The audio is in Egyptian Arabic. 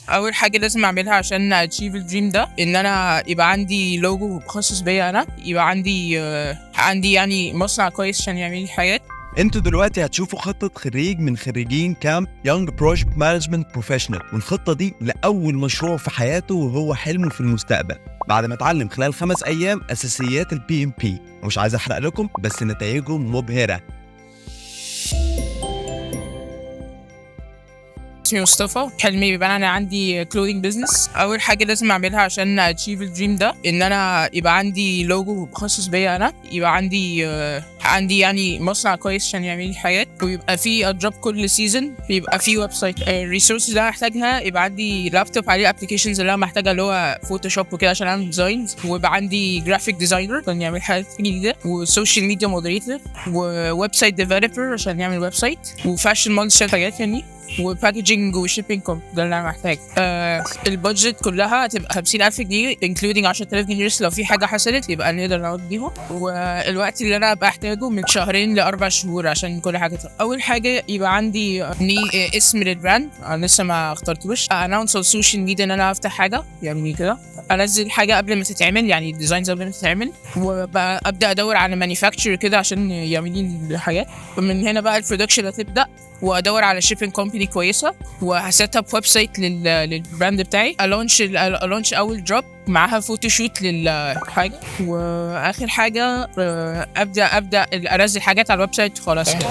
اول حاجة لازم اعملها عشان achieve ال dream ده ان انا يبقى عندي لوجو مخصص بيا انا، يبقى عندي يعني مصنع كويس عشان يعمل لي حاجات. انتوا دلوقتي هتشوفوا خطة خريج من خريجين camp Young Project Management Professional، والخطة دي لأول مشروع في حياته وهو حلمه في المستقبل بعد ما اتعلم خلال 5 أيام أساسيات ال PMP. ومش عايز أحرق لكم بس نتائجه مبهرة. اسمي مصطفى، حلمي بيبقى انا عندي clothing business. اول حاجة لازم اعملها عشان achieve ال dream ده ان انا يبقى عندي لوجو مخصص بيا انا، يبقى عندي يعني مصنع كويس عشان يعمل لي حاجات، ويبقى في drop كل season، بيبقى في website. ال resources اللي انا محتاجها يبقى عندي لابتوب عليه applications اللي انا محتاجها اللي هو Photoshop وكده عشان اعمل designs، ويبقى عندي graphic designer عشان يعمل حاجات جديدة، و social media moderator، و website developer عشان يعمل website، و fashion model حاجات يعني، و packaging و shipping com. ده اللي انا محتاجه. ال budget كلها هتبقى 50,000 جنيه including 10,000 جنيه بس لو في حاجة حصلت يبقى نقدر نعوض بيهم. والوقت اللي انا ابقى احتاجه من 2 ل 4 شهور عشان كل حاجة تبقى. اول حاجة يبقى عندي اسم لل brand، انا لسه ما اخترتوش. announce على ال social media ان انا افتح حاجة يعني كده، انزل حاجة قبل ما تتعمل يعني ال designs قبل ما تتعمل، وابدا ادور على manufacturer كده عشان يعمل لي الحاجات. ومن هنا بقى ال production هتبدا، وادور على shipping company كويسة، وه set up website لل brand بتاعي، ا launch اول drop معاها photoshoot للحاجة، واخر حاجة ابدا انزل حاجات على ال website خلاص كده.